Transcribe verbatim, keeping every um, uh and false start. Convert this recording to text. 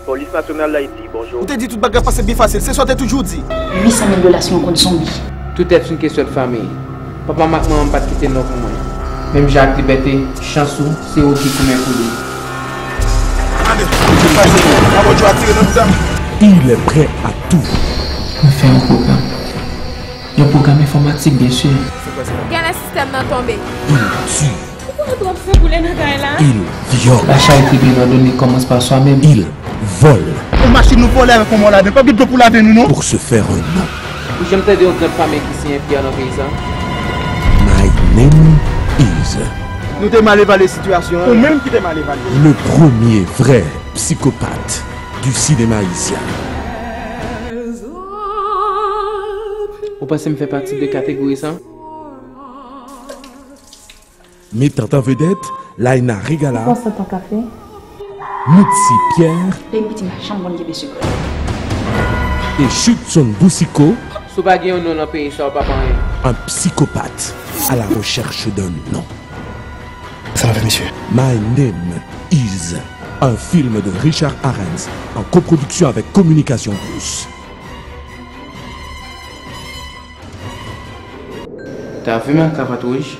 Polis Nasyonal d Ayiti, bonjou. Ou te di tout bagay pase byen fasil, se sa w te toujou di. Uit san mil dola si yon kont zonbi. Tout èt se yon kesyon de fanmi. Papa m ak manman m pa t kite non pou mwen. Menm jan ak Libète, chans ou, se ou ki goumen pou li. Gade, ou te fache, Mamadou atire nan mitan. Il est prêt à tout. Mwen fè yon pwogram. Yon pwogram enfòmatik, byen si. Genlè sistèm nan tonbe. Il tue. Ou konnen twòp fè boule nan kay la? Il viole. La charité bien ordonnée commence par soi-même. Il vole. Yon machin nou vòlè avèk yon mò ladan. Pa gen dlo pou lave nou non. Pour se faire un nom. Ou janm tande yon grann fanmi ki siyen Pyè nan peyi sa? My name is. Nou te mal evalye sitiyasyon an. Ou menm ki te mal evalye. Le premier vrai psychopathe du cinéma haïtien. Ou panse m fè pati de kategori sa? Mettant en vedette Laïna Regala, Ou konsantan kafe? Moutsi Pierre Depi piti m pa janm konn kenbe sekrè. et Judson Boucicaut, Si w pa gen yon non nan peyi sa, ou pa pa anyen. Un psychopathe à la recherche d'un nom. Sa n ap fè, mesye? My Name Is, un film de Richard Arens en coproduction avec Communication Plus. Ta fimen kravat wouj?